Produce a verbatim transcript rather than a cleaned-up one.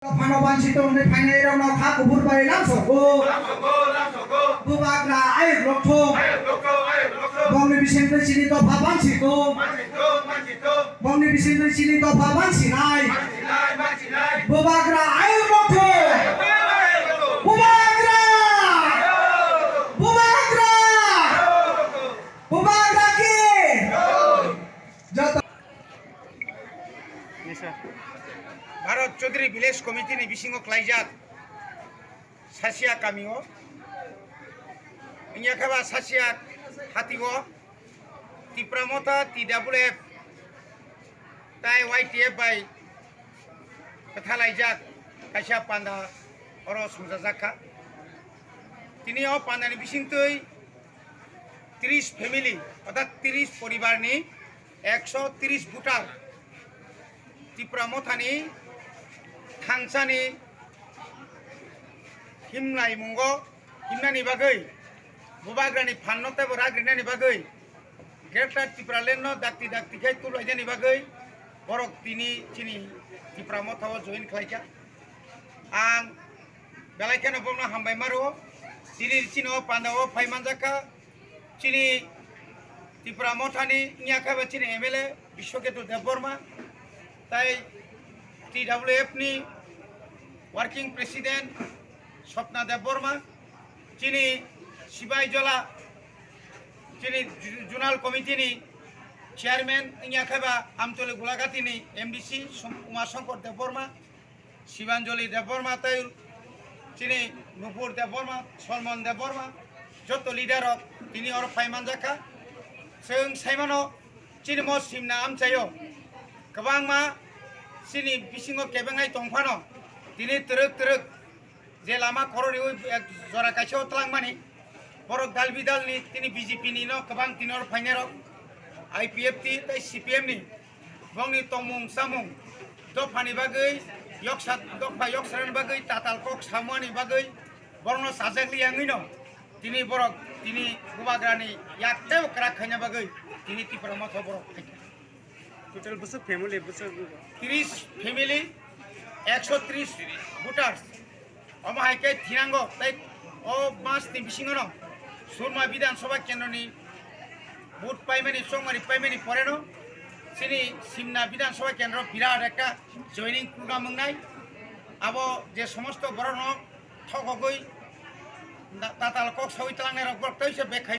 Phano bansi tongni phainairokno kha kubur bai lamsogo. Bubagra ayuk lokthung. Bongni bisingtwi chini dopha bansi tong. Bongni bisingtwi chini dopha bansinai. Bubagra ayuk lokthung. Bubagra! Bubagra! Bubagra ki! Joto Bharat Chaudhary Village Committee ni bisingo khlaijak Sasia kamio, wngya khe ba Sasia hatio Tipra Motha, T W F tai Y T F bai kwthalaijak kaisa panda oro songchajak kha. Tini o pandani bisingtwi tris family, orthat tris poribarni ekso tris voter Tipra Mothani thangsani himlaimungo himnani bagwi, Bubagrani phanno teibo rak rinani bagwi, Greater Tipraland no dakti dakti khe tublainani bagwi borok tini chini Tipra Motha o join khlaikha. Ang belai kheno bono hambai maro, tini chini o panda o phai manjakha. Chini Tipra Mothani wngya khe ba chini M L A Biswaketu Debbarma, tai T W F ni Working President Swapna Debbarma, chini Sibai Jola, chini Ju-, Zonal Committee ni Chairman wngya khe ba Amtoli Gulagati ni M D C Som-, Uma Shankar Debbarma, Sibanjali Debbarma tei chini Nupur Debbarma, Solmon Debbarma, joto leader rok tini oro phai manjakha. Chwng saimano chini mo simna amchaio kwbangma chini bisingo kebengai tongphano tini twrwk twrwk je lama khoro riwi ek jora kaisa o twlangmani borok dal bidal ni tini B J P ni no kwbang tini oro phainai rok I P F T tei C P M ni bongni tongmung chamung dophani bagwi yoksa, dopha yoksarani bagwi tatal kok samani bagwi borokno chajak li wngwino tini borok tini Bubagrani yak teibo kwrak khaina bagwi tini Tipra Motha borok phaikha. Total bwswk family bwswk? Tris family, ekso tris voters. Omo hai khe thinango tei o mas ni bisingo no Surma Bidhan Sabha Kendro ni vote paimani, chongmani paimani pore no chini Simna Bidhan Sabha Kendro birat ekta joining program wngnai. Abo je somosto borok no thokogwi da-, tatal kok sawi twlangnai rok borok tei se bek khai